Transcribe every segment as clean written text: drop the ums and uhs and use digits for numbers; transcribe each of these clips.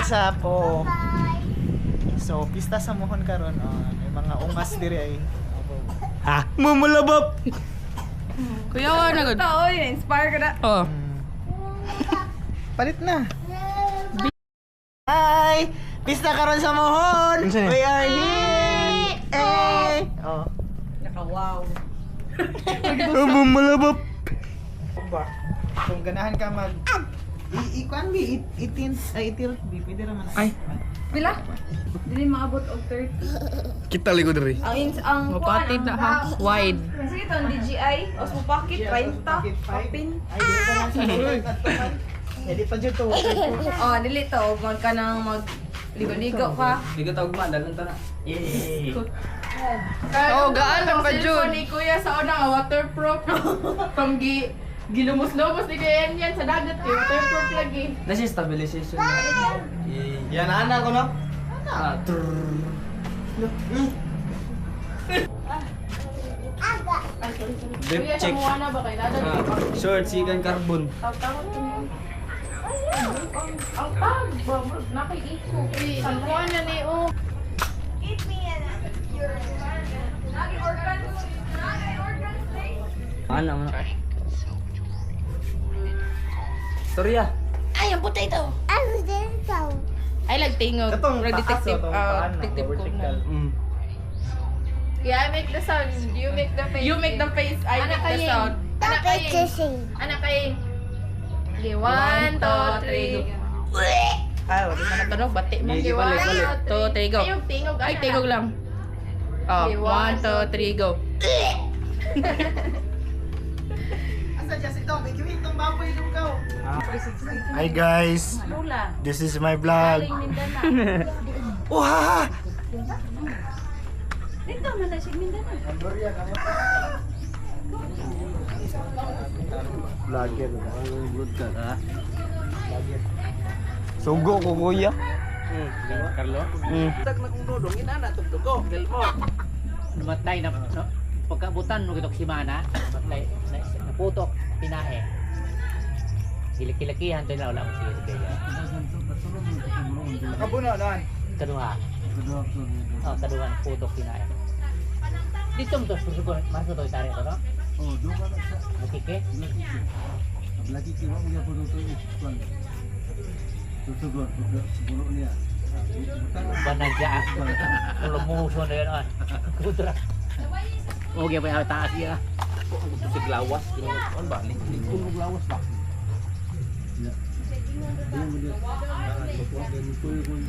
Usap, oo. So, pista sa Mohon karon, oh, may mga ungas diri ay. Opo. Ha? Mumalabap! Kuya, wa na gud. Oy, na-inspire ka na. Oh. Palit na. Hi! Pista karon sa Mohon! Unsa ni? We are here! Eh! Oh. Naka-wow. Mumalabap! Ba? Kung ganahan ka mag I ikuan bi itin ay itilt bi pwede ra man. Ay. Pila? Dili maabot og 30. Kita ligo diri. Ang ins ang Mapatid na ha. Wide. Sige to ang DJI, os mo pocket 30. Kapin. Ay, di pa lang sa man. Hindi pa dyan to. Oh, dili to og mag ka nang mag ligo-ligo ka. Ligo tawag man, dalan ta na. Yay! Oh, gaan lang ka jud. Ni kuya sa una nga waterproof. Tong gi gilumos-lumos ni kuya yan yan sa dagat eh. Waterproof lagi. Nasa stabilization na. Yay! Yan ana ko no? Ah, trrrr. Drip Kuya, sa check. Moana ba kay nada? Ah, short, sigan carbon. Tawag-tawag ko niya. Ay, ang tag ba? Nakiiko. Sa Moana ni oh. Give me an your Nagi organs. Nagi organs day. Ano, ano? Storya. Ay, ang potato. Ay, like tingog. Katong Murag taas, detective, oh, tong ah, paan na, detective ko vertical. na. Yeah, I make the sound. You make the face. You make the face, I Anak make the kayeng. sound. Anak kayeng. Anak kayeng. Okay, one, two, three, go. Ay, wala Ano to no? Bati mo. Sige, balik, balik. Two, three, go. Ay, yung tingog. Ay, tingog lang. Oh, Okay, one, two, three, go. Asa dyan si Dong? May itong baboy lugaw. Hi guys! This is my vlog. Wah! Vlogger. Good ka, ha? Sugo ko kuya. Carlo? Namatay na no, pagkaabutan no kitok simana namatay na, naputok pinae gilaki-lakihan to na wala mo sige sige. Nakabuno noon. Kaduha. Oh, kaduha naputok pinae dito mo to susugo marso to itari to no. Oh, doon ka na sa Lakike. Blakiki. Blakiki wa mo gyapon to ikon. Tutugon, puno niya. Banadya lumuso na yun ah kudra okay pa taas iya. Gusto glawas. Ano ba? Likon mo glawas ba? Ya. Doon mo niya. Kuha ganito yung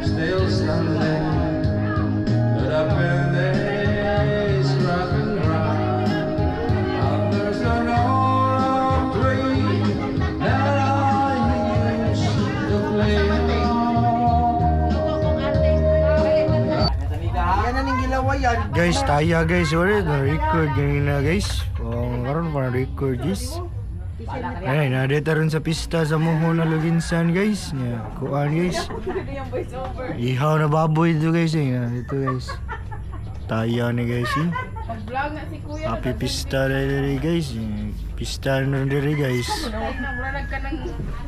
Still standing, but up in this rotten ground, and there's an old tree that I used to play on. Yan na ning gilawayan. Guys, taya guys, wala na record ganina guys. Oh, karon pa na record guys. Ay, nadita ron sa pista sa Mohon na Luginsan guys. Nya, kuan guys. Ihaw na baboy dito guys eh. Nya, dito guys. Taya ni guys eh. Mag-vlog na si kuya. Happy pista diri guys. Nya, pista na diri guys. Murag ka ng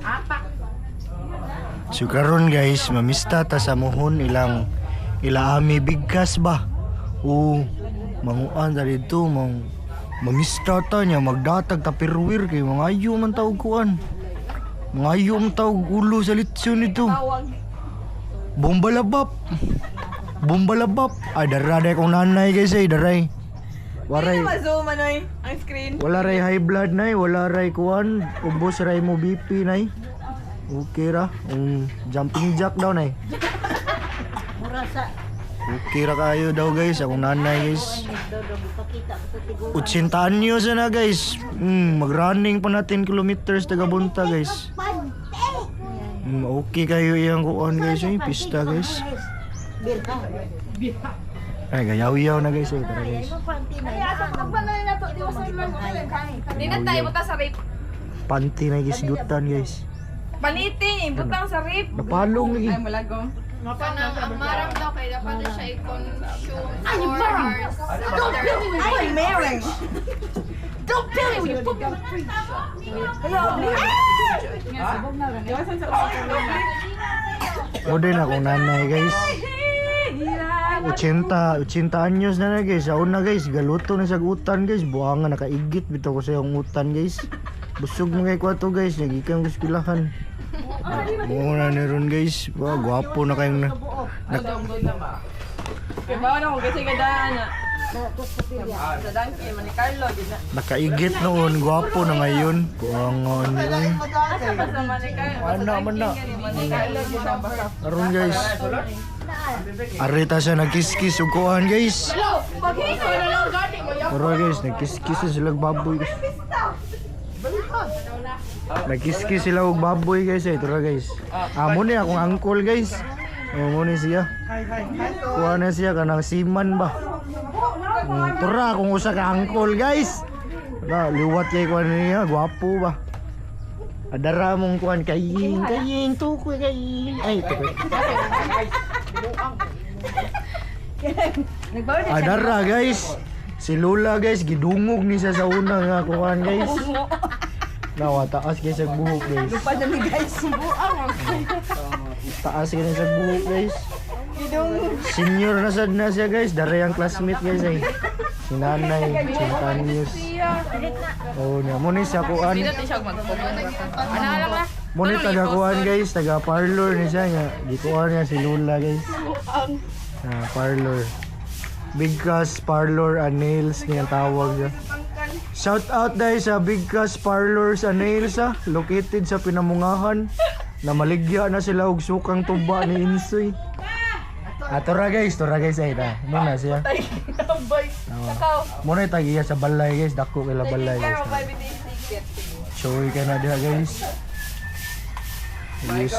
apak. So karon guys, mamista ta sa Mohon ilang ila ami bigkas ba? O manguan ta dito mang mamista ta niya magdatag ta pirwir kay mga ayo man tawag kuan. Mga ayo man tawag ulo sa litson nito. Bombalabap. Bombalabap. Ay dara day kong nanay guys ay daray. Waray. Ma-zoom anoy ang screen. Wala ray high blood nay, wala ray kuan, ubos ray mo BP nay. Okay ra, jumping jack daw nay. Mura sa Okay ra kayo daw guys, akong nanay guys. 80 anyos na guys. Mag-running pa natin kilometers taga Bunta guys. Okay kayo iyang kuan guys, ay pista guys. Ay, gayaw-yaw na guys, eh. Tara guys. Di na tayo buta sa rape. Panty na gisgutan guys. Paniti, butang sa rape. Napalong lagi. Ay, malagong. Kanang ang marang daw kay dapat na siya i-consume 4 hours. Don't bill me when you married. Don't bill me when you put me in the fridge. Modern akong nanay guys. 80, 80 anyos na na guys. Sa una guys, galuto na sa utan guys. Buhanga nakaigit bitaw ko sa iyong utan guys. Busog mga kwato guys, nagikan ko eskwelahan. Muna ni ron guys. Wow, gwapo na kayong na. Kaya ba na kung kasi gadaan na. Sa Dunkin, Mani Carlo, di na. Nakaigit noon, gwapo na ngayon. Buhanga ni. Sa Mani Carlo, sa Ana man na. Dunkin, Mani Carlo, di na. Aron guys. Arita siya nagkiskis ug kuan guys. Pag-iso na lang gani mo Pero guys, nagkiskis na sila og baboy guys. Nagkiskis sila og baboy guys eh. Ito guys. Amo ni akong uncle guys. Oh, mo ni siya. Kuha na siya kanang siman ba. Tura akong usa ka uncle guys. Na liwat kay kuha niya, gwapo ba. Adara mong kuan kaying kaying tukoy kaying. Ay tukoy. Adara guys. Si Lola guys, gidungog ni siya sa una nga kuan guys. Nawa taas guys sa buhok guys. Lupa na mi guys. Taas guys sa buhok guys. Senior na sad na siya guys, dara ang classmate guys ay. Si Nanay, Chintanyos. Oh, niya mo ni siya kuan. Hindi natin siya magpugon. Ano lang na? Mo ni taga kuan guys, taga parlor ni siya nga. Gikuan niya si Lola guys. Ah, parlor. Big Cash Parlor and Nails niya ang tawag niya. Shout out dahil sa Big Cash Parlors and Nails ah, located sa Pinamungahan. Na maligya na sila og sukang tuba ni Insoy. Ah, tura guys ay ta. Muna siya. Muna tagiya sa balay guys, dako kay la balay guys. Choy ka na diha guys. Yes.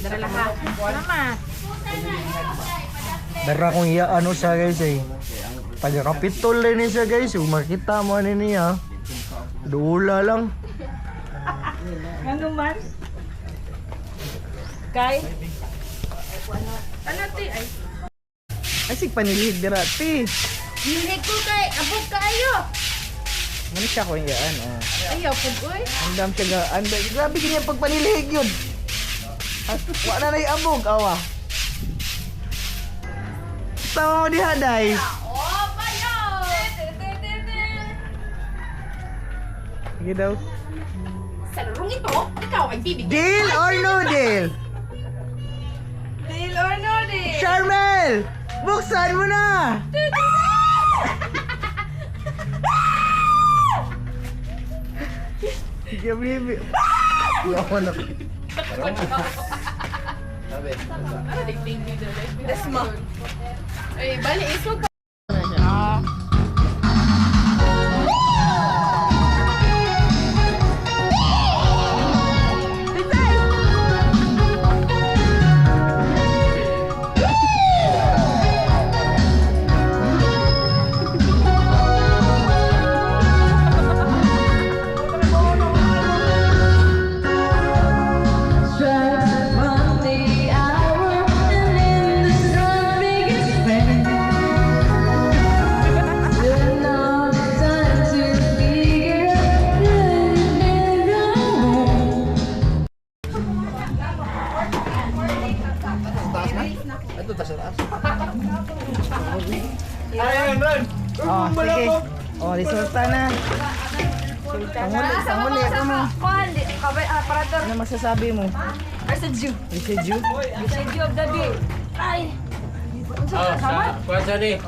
Dara lang ha. Dara kung iya ano siya guys eh. Taga kapitol din ni siya guys. Kung makita mo ano niya. Duula lang. Ano man? Kay? Ano ti? Ay. Ay sig panilhig dira ti. Hindi ko kay abog kaayo. Muna siya ko iyaan oh. Ayaw pud oy. Andam siya ga andam. Grabe ganyan pagpanilhig yun. At wa na nay abog awa. Tawa mo diha day. Oh, bayo. Sige daw. Sa larong ito, ikaw ay bibigyan. Deal or no deal? Deal or no deal? Charmel! Buksan mo na! Gabi. Yawa na. Desma. Ay, bali isog pa. Oh, sige. Oh, resulta na. Panghuli, panghuli ako mo. Kuan, di kabay aparador. Ano masasabi mo? Residue. Residue? Residue of the day. Ay. Ah, sa kuan sa ni.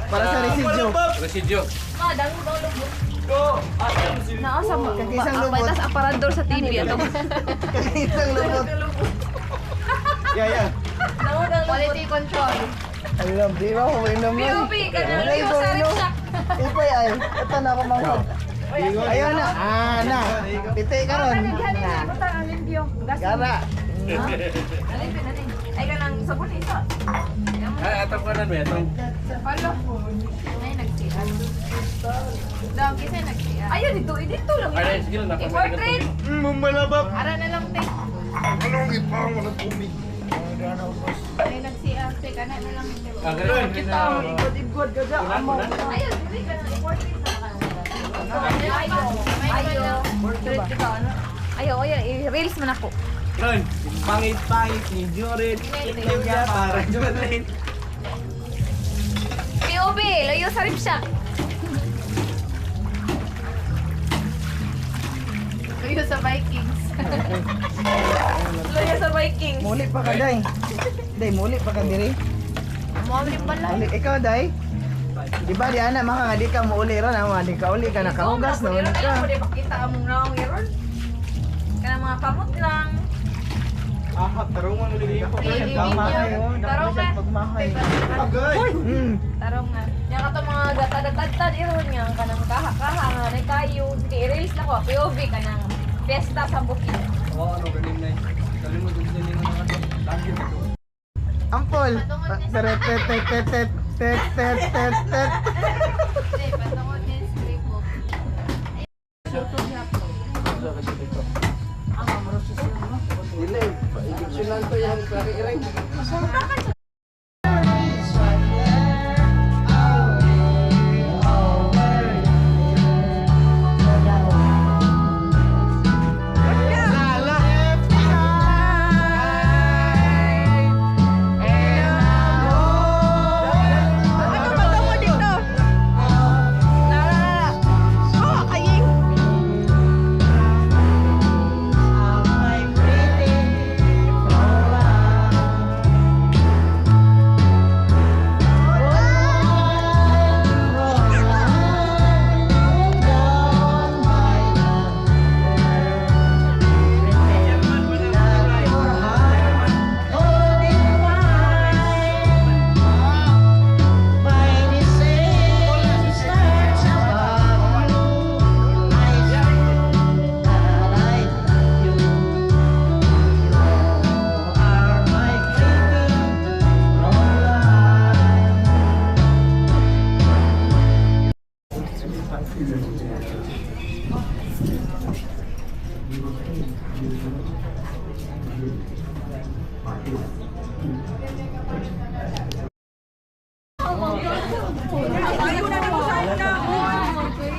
Para sa residue. Residyo. Ma, dango daw lubot. Naa sa mga Kakisang lubot. tas aparador sa TV ato. Isang lubot. Yeah. Quality control. Alam, di ba ko inom yun? POV, kanang layo sa riksa. Ipoy ay, ito na ako manghod. Ayun na, ah na. Piti ka ron. Butang ang limpyo. Gara. Alin, alin. Ay, kanang sabon isa. Ay, atong kanan ba atong. Alo. Ay, nagsian. Dog, isa nagsian. Ayun, dito, eh, dito lang. Ay, sige lang. I-portrait. Mumalabap. Ara na lang, te. Anong ipang wala tubig? Ay, nagsian. Te, kana na lang. Te. Ah, ganun. Kita, igod-igod ka dyan. Amo. Ayun, dili ka na i-portrait na ka. Ayo. Ayo. Portrait kita, ano? Ayo, ayo, i-reels man ako. Ron, pangit-pangit ni Joret. Itim niya para Joret. POV, layo sa ripsya. Kayo sa Vikings. Layo sa Vikings. Muli pa ka, day. Day, muli pa ka diri. Muli pala. Muli, ikaw, day. Di ba, di ana, maka nga di ka muuli ron, ah, di ka uli ka, nakahugas na, uli ka. Ayaw mo di makita among naong iron. Kanang mga kamot lang. Ah, tarungan ulit ako. Pagmahay, oh. Tarungan. Pagmahay. Agay. Tarong nga. Nya kato mga gatadagtad iron nga kanang kaha-kaha nga nay kayo. Kay i-reels na ko POV kanang fiesta sa bukid. Oo, ano galing na. Galing mo dun sa nino mga to. Lagi na to. Ampol. Tet, tet, tet, tet, tet, tet, tet, tet, tet. Te, patungod niya yung script mo. Dili, Egyptian to yan, klari iring. Ano ba ito mo dito? Na, oh, kaying.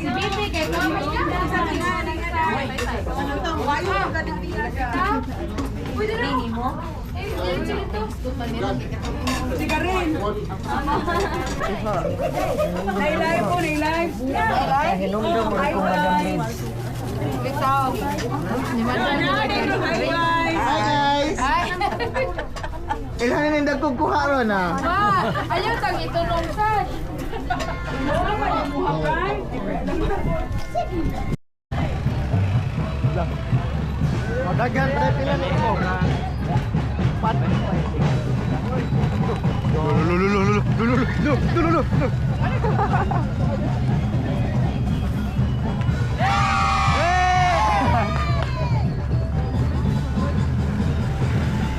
Si Bibi, kay Mama. Pwede na mo. Eh, diretso dito. Nailay po, nailay. Hinumdum mo ko, Madam Liz. Hi, guys. Hi, guys. Ilhan na yung kuha ron, ah. Ma, ayaw tang itunong sad. Madagan pre pila ni mo. Pat. Lulu.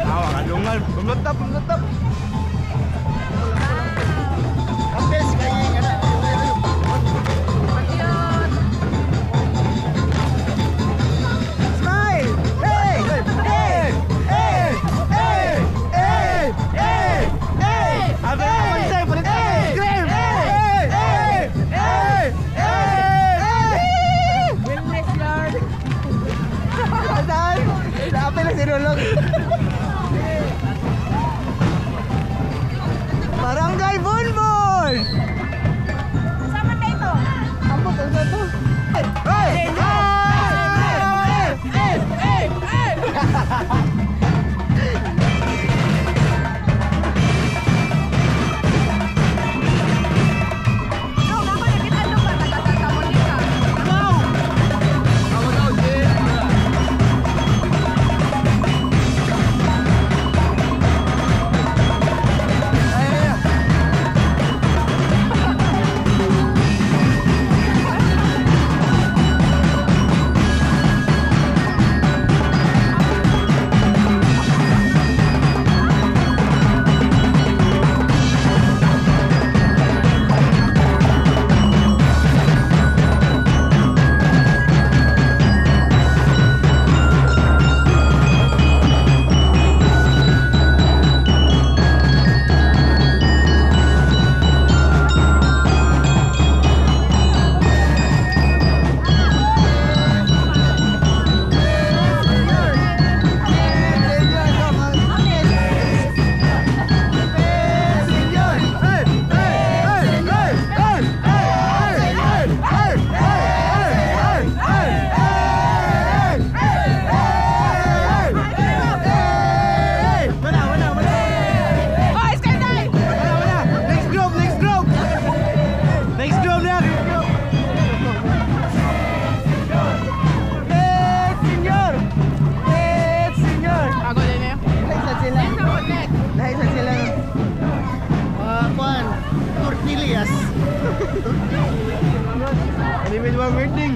Awa kalungal, bumatap, bumatap. Kapes kay kana. Smile! Hey! Hey! Hey! Hey! Hey! Hey! Hey! Abe, hey! Hey! Hey! Hey! Hey! Bias. Ani may mga wedding.